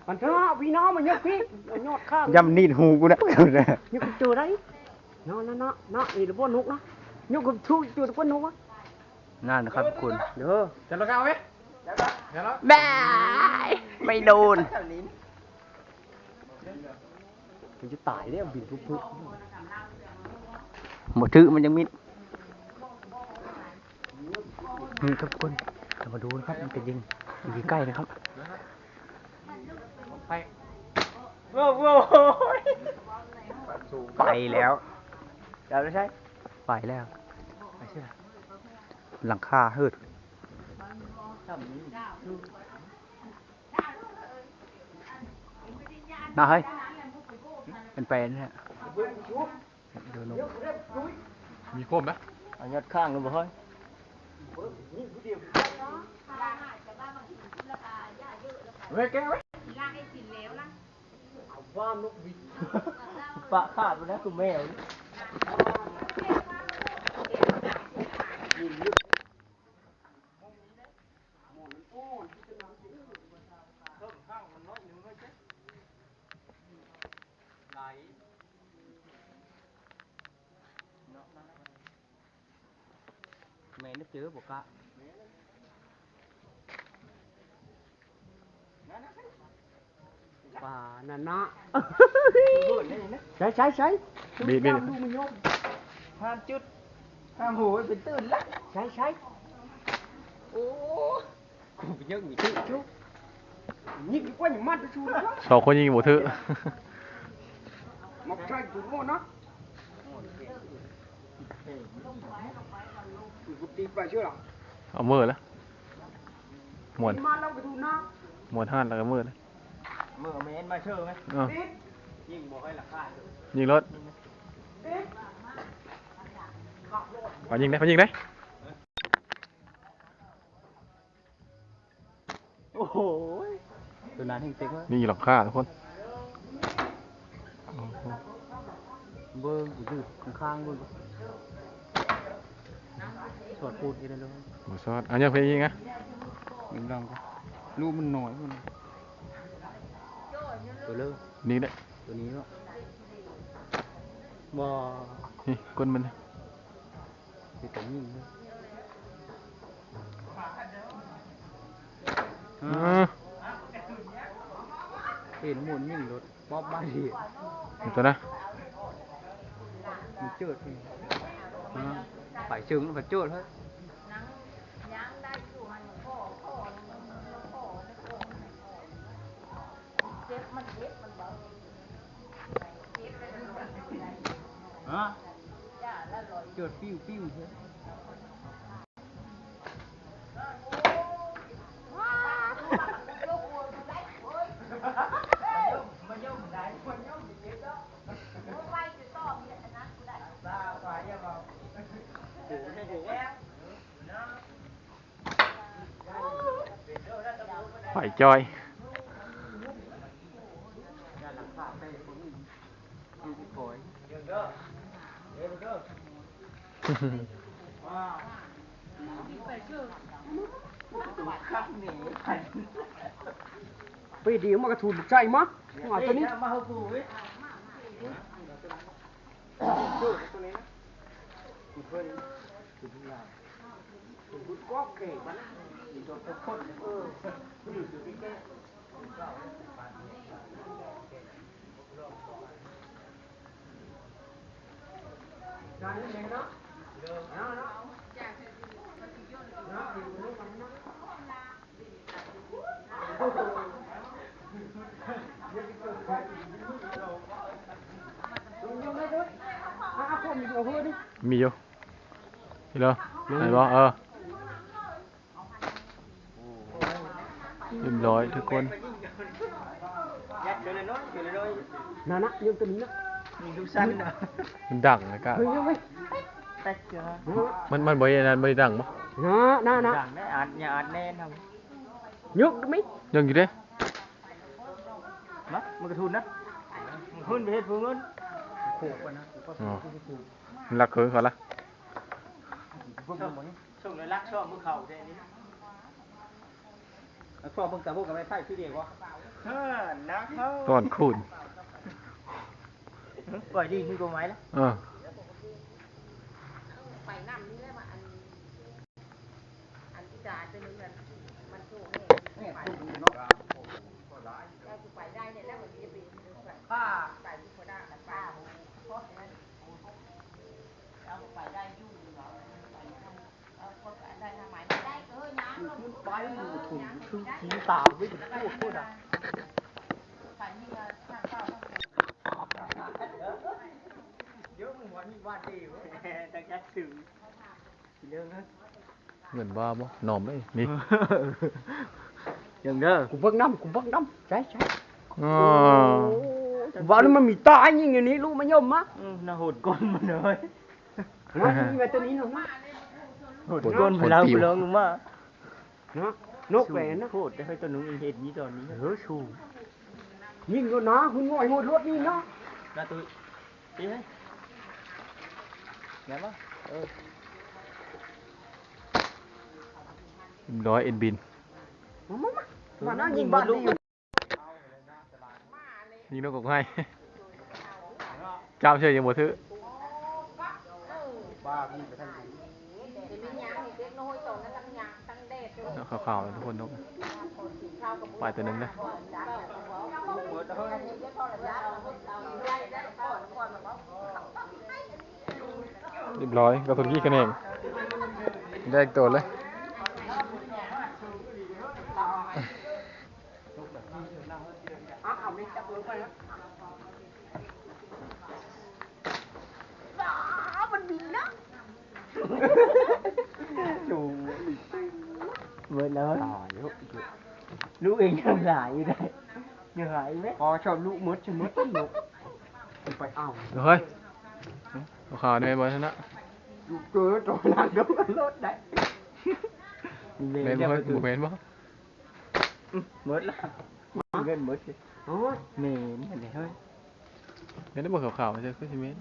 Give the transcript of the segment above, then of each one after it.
ມັນເຖາະພີ່ນ້ອງ ມາຍົກພີ້ ເອົາຍອດຂ້າງ ຢ້ຳໜີດຫູກູນະ ຍົກໂຕໄດ້ເນາະ ເນາະ ເນາະ ເນາະ ນີ້ລະບໍ່ນົກນະ ຍົກກັບທຸກໂຕຕະກົນນົກ ນັ້ນນະຄັບທຸກຄົນ ເດີ ຈັບລະກາເວີຍ ໄດ້ ໄມ່ໂດນ ມັນຈະຕາຍແລ້ວ ບິນປຶບໆ ບໍ່ຖືກ ມັນຍັງມິດ ນີ້ຄັບທຸກຄົນ ເຮົາມາດູນະຄັບ ມັນຈະຍິງ ຍິງໃກ້ນະຄັບ ໄປ ໂອ້ໂຫ ໄປແລ້ວ ໄປແລ້ວ ຫຼັງຄາເຮີດ ນະເຮີຍ ເປັນແປນແທ້ ມີຄົມນະ ເອົາຍອດຂ້າງນະບໍ່ເຮີຍ ເວີຍ ແກະເວີຍ ປະຂາດໄປແລ້ວຄືແມວ. ແມ່ນເຈີບໍ່ກະ ປານັ້ນນະ ໃສ່ ໃສ່ ໃສ່ ບີບ ບີບ ດູມັນຍົມ ຫ້າມຈຸດ ຫ້າມໂຫຍ ເປັນຕື່ນລະ ໃສ່ ໃສ່ ໂອ້ ກູໄປຍິງມີຖືກຈຸ ຍິງດີກວ່າ ຍິງມັດໄປຊູນ ສອງຄົນຍິງບໍ່ຖືກ ມັກໃຊ້ໂຕໂມນະ ເອົາເມີລະ ມ່ວນ ມ່ວນຫັ້ນລະກະເມີລະ ເມີແມ່ນມາເຊີແມ່ນ ຍິງບໍ່ໃຫ້ລາຄາ ຍິງໂລດ ເອົາຍິງເດ້ ເອົາຍິງເດ້. ໂອ້ໂຫ ໂຕນັ້ນແຮງເຕັກເວີຍ ນີ້ຫຼັງຄາທຸກຄົນ ໂອ້ໂຫ ເບິ່ງຢູ່ຂ້າງໆ ເບິ່ງ ສອດປູດເຮັດໄດ້ເລີຍ ບໍ່ສອດ ເອົາຍັງເພິ່ນອີກນະ ຍິງຫຼັງ ລູກມັນນ້ອຍພຸ້ນ ໂຕເລີ ນີ້ແຫຼະ ໂຕນີ້ເນາະ ບໍ່ ນີ້ກົ້ນມັນ ເປັນຕາຍິງເນາະ ເອີ ເຫັນໝູນຍິງໂລດ ປັອບມາດີ ຕົວນະ ມັນເຈີດ ໄປເຊີງ ໄປເຈີດເຮີ້ຍ. ຮະ ເຈີດປິວໆ ເຮີ້ຍ. ໄຟຈ່ອຍ. ໄປດີມາກະທູນໃຈມາ ມາຕົວນີ້. ມີຢູ່ ເຫັນບໍ່ ເອີ ຮຽບຮ້ອຍທຸກຄົນ ນັ້ນນະ ຍິງຕົວນີ້ນະ ມັນດັງແລ້ວກະ ມັນ ມັນບໍ່ໄດ້ອັນນັ້ນ ບໍ່ໄດ້ດັງບໍ່ ນະ ນະ ນະ ຍັງຢູ່ເດ້ ມາ ມັນກະທຸນນະ ມັນໄປເຮັດຜູ້ອື່ນ ມັນລັກເຂີງເຂົາລະ. ສົ່ງ ສົ່ງແລ້ວລັກຊອກມື້ເຂົາແທ້ນີ້. ພໍເບິ່ງຕາບົກກັບໄມ້ໄຜ່ຄືດຽວບໍ່? ເອີ ໜັກເຮົາ ຕອນຄູນ ປອຍດີຄືກົດໝາຍລະ ເອີ ໄປນຳນີ້ແຫຼະ ມາອັນ ອັນອີ່ຕາຕົວໜຶ່ງນັ້ນ ມັນໂຊແຮງ ແມ່ນເນາະ ເຈົ້າຊິໄປໄດ້ແດ່ແລ້ວ ມັນຊິໄປ ອ່າ ໄປຢູ່ບໍ່ໄດ້ ໄປ ເຈົ້າໄປໄດ້ຢູ່ ໄປນຳ ເງິນວ່າບໍ່ ໜອມເດ້ນີ້ ເບິ່ງເດີ ກູເບິ່ງນຳ ກູເບິ່ງນຳ ໃຈ ໃຈ ອໍ ວ່າແລ້ວມັນມີຕາຍິງຢູ່ນີ້ ລູກມາຍົມມາ ອື ໜ້າໂຫດກົ້ນມັນເລີຍ. ມາຕົວນີ້ເນາະ ໂຫດກົ້ນໄປແລ້ວ ລົງມາເນາະ ນົກແຫຼນະ ໂຫດໄດ້ ຕົວໜຶ່ງເຫັນຢູ່ຕອນນີ້ ເອີ ສູ້ ຍິງໂລດນະ ຫຸ່ນງ່ອຍໂຫດໂລດນີ້ເນາະ ໜ້າຕຸ້ຍ ຕີໃຫ້ ແມ່ນບໍ່? ເອີ ເອັນບິນ ມາ ມາ ມາ ມານະ ຍິງບາດນີ້ ຍິງນົກກົກໄມ້ ຈັບເສີຍຍັງບໍ່ຖືກ ຂາວໆ ທຸກຄົນເນາະ ໄປຕົວໜຶ່ງເດີ ຮຽບຮ້ອຍ ກະທຸນຂີ້ຂະແໜງ ໄດ້ອີກໂຕເລີຍ. ມັນບິນນະ ສູງ ເບິດແລ້ວ ຕາຍແລ້ວ ລູກເອງຍັງຫຼາຍຢູ່ເດ້ ຍັງຫຼາຍຢູ່ເດ້ ພໍຊອບລູກໝົດ ຊິໝົດລູກ ໄປເອົາ ເຮີ້ຍ ເອົາຂາວແດ່ບໍ່ຊະນະ ລູກເກີໂຕຫຼັງກໍລົດໄດ້ ແມ່ນບໍ່ ບໍ່ແມ່ນບໍ່? ອື ໝົດລະ ເງິນໝົດຊິ ໂອ້ຍ ແມ່ນຫັ້ນແຫຼະເຮີ້ຍ ແມ່ນບໍ່ຂາວໆ ຄືຊິແມ່ນ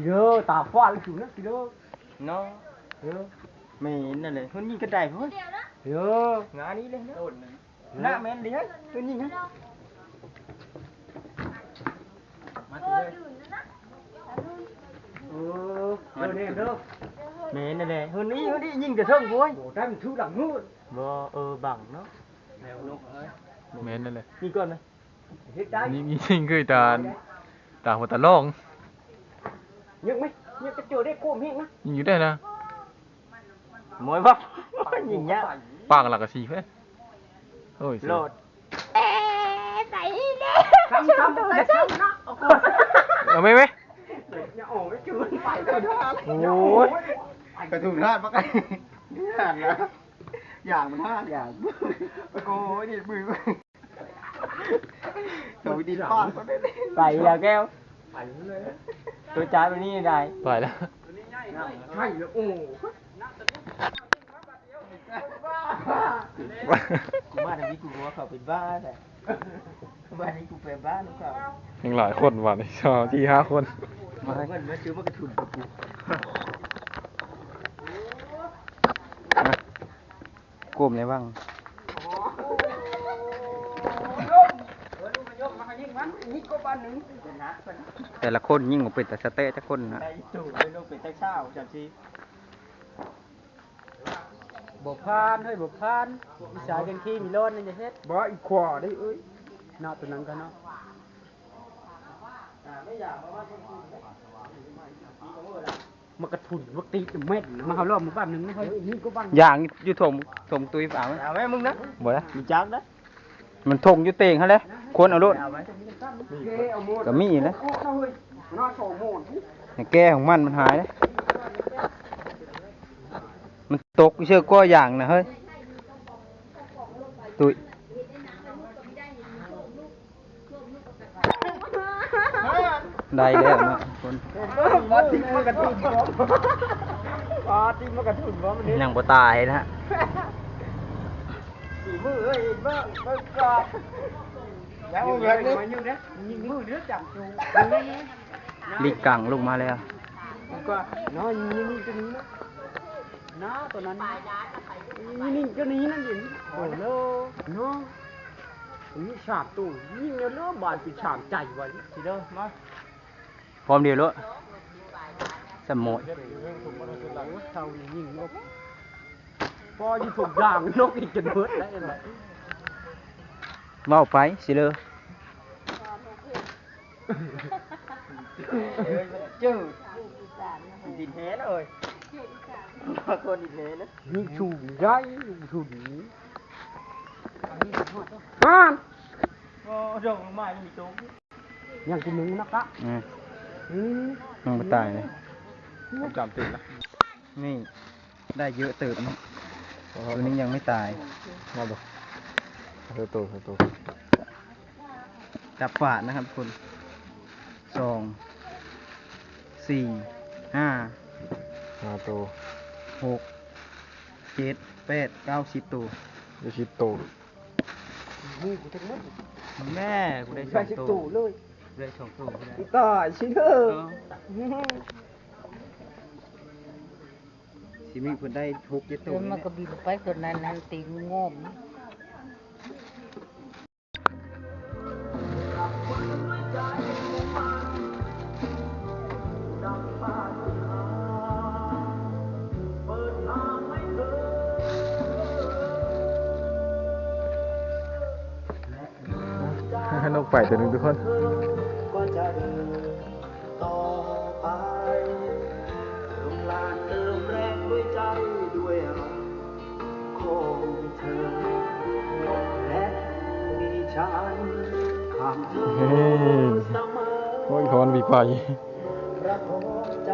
ເດີ ຕາຟ້າລະສູນະ ເດີ ເນາະ ເອີ ແມ່ນຫັ້ນແຫຼະ ເພິ່ນຍິງກັນໄດ້ພຸ້ນ ເດີ ງານນີ້ເລີຍເນາະ ນະ ແມ່ນເລີຍ ເພິ່ນຍິງຫັ້ນ ມາເດີ ເອີ ມາເດີ ແມ່ນຫັ້ນແຫຼະ ເພິ່ນຍິງ ເພິ່ນຍິງແຕ່ເທິງພຸ້ນ ໂອ້ ໄດ້ມັນຖືຫຼັງເຮີ້ຍ ບໍ່ ເອີ ບັງເນາະ ແມ່ນນັ້ນແຫຼະ ມີກ່ອນໄໝ? ເຮັດໄດ້ ຍິງ ຍິງຄືຕາ ຕາຫົວຕາຫຼອງ ຍິງໄໝ? ຍິງກະເຈີໄດ້ໂຄມແຮງນະ ຍິງຢູ່ໄດ້ນະ ມວຍບໍ່ ຍິງຍາກ ປາກຫຼັກກະສີເພິ່ນ ໂອ້ຍ ໂລດ ເອ ໃສ່ເດ້ ຊ້ຳ ຊ້ຳ ຊ້ຳນະ ເອົາໄປໄໝ? ໂອ້ຍ ກະຖືກທາດປາກ ທາດນະ ຢ່າງມັນທາດ ຢ່າງ ໂອ້ຍ ດີດມື ໂຕດີດປາກ ໄປແລ້ວແກ້ວ ໂຕຈານມື້ນີ້ໄດ້ ໄປແລ້ວ ໃຊ່ແລ້ວ ໂອ້ ກູມາທາງນີ້ກູວ່າເຂົາເປັນບ້າແທ້ ບ້ານນີ້ກູໄປບ້ານເຂົາ ຍັງຫຼາຍຄົນຫວານີ້ ສີ່ຫ້າຄົນ ມາເງິນມາຊື້ໝາກກະທຸນກັບກູ ໂກມໃນວັງ ແຕ່ລະຄົນຍິງບໍ່ເປັນຕາສະແຕະຈັກຄົນນະ ໄດ້ໂຕເລີຍ ເປັນຕາຊາວ ຈັກຊິ ບໍ່ຜ່ານເຮີ້ຍ ບໍ່ຜ່ານ ວິຊາຈັ່ງທີ່ມີໂລດນີ້ຈະເຮັດ ບໍ່ ອີຂວາເດ້ເອີຍ ເນາະ ໂຕນັ້ນກະເນາະ ມັກກະທຸນ ມັກຕີດແມ່ນ ມາເຮົາລອບມາບ້ານໜຶ່ງເຮີ້ຍ ຢ່າງຢູ່ຖົງ ຖົງຕຸ້ຍ ເອົາໄວ້ ເອົາໄວ້ມຶງນະ ບໍ່ໄດ້ ມີຈັກນະ ມັນຖົງຢູ່ເຕງຫັ້ນແຫຼະ ຄວນເອົາໂລດ ກະມີແຫຼະ ໃນແກ້ຂອງມັນ ມັນຫາຍເດ້ ມັນຕົກເຊື່ອກ້ອຍຢາງນະເຮີ້ຍ ຕຸ້ຍ ໄດ້ແລ້ວເນາະທຸກຄົນ ບໍ່ຕິດມັນກະທຸນບໍ່ ບໍ່ຕິດມັນກະທຸນບໍ່ ມັນຍັງບໍ່ຕາຍນະ ສີມືເອີຍ ເບິ່ງ ເບິ່ງກ່ອນ ຍັງບໍ່ເໝືອນນີ້ ຍິງມືເດີ ຈຳຈູ ລິງກັງລົງມາແລ້ວ ເນາະ ຍິງ ຍິງຕົວນີ້ເນາະ ນາໂຕນັ້ນ ນີ້ ນີ້ ໂຕນີ້ນັ້ນດິ ໂອ້ໂນ ເນາະ ມີສາມໂຕ ຍິງແລ້ວເລີບາດເປັນສາມໃຈໄວ້ ຊິເດີ ມາ ພ້ອມດຽວໂລດ ສະໝອຍ ເຮົາຍິງນົກ ພໍຢູ່ທຸກຢ່າງ ນົກອີກຈົນເບິດແລ້ວ ເວົ້າໄປຊິເດີ. ເຈີ ດິນແຮນເອີຍ ຄົນດິນແຮນນະ ມີສູງໃຫຍ່ສູງນີ້ ຮານ ໂອ້ ດອກໄມ້ມີຕົງ ຍັງຊິໜຶ່ງນະກະ ອືມ ອືມ ຍັງບໍ່ຕາຍເລີຍ ຈຳເປັນນະ ນີ້ ໄດ້ເຍອະເຕີບເນາະ ໂອ້ໂຫ ຕົວນີ້ຍັງໄມ່ຕາຍ ມາເບິ່ງ ເອົາໂຕ ເອົາໂຕ ຈັບຝາດນະຄັບທຸກຄົນ ສອງ ສີ່ ຫ້າ ຫ້າໂຕ ຫົກ ເຈັດ ແປດ ເກົ້າ ສິບໂຕ ໄດ້ສິບໂຕ ນີ້ກູທັງໝົດ ແມ່ ກູໄດ້ສອງໂຕ ໄດ້ສິບໂຕເລີຍ ໄດ້ສອງໂຕ ຕາຍຊິເດີ ເອີ ຊິມີເພິ່ນໄດ້ຫົກເຈັດໂຕ ມັນກໍບິນໄປຕົວນັ້ນ ນັ້ນຕີງງອມ ໃຫ້ນົກໄປຕົວໜຶ່ງທຸກຄົນ ຕໍ່ໄປ ລູກຫຼານເຕີມແຮງດ້ວຍໃຈດ້ວຍຮັກຂອງເທີ ແລະ ມີສັນຂ້າງເທີສະເໝີ ໂອ້ຍ ຄອນມີໄຟ ປະກອບໃຈ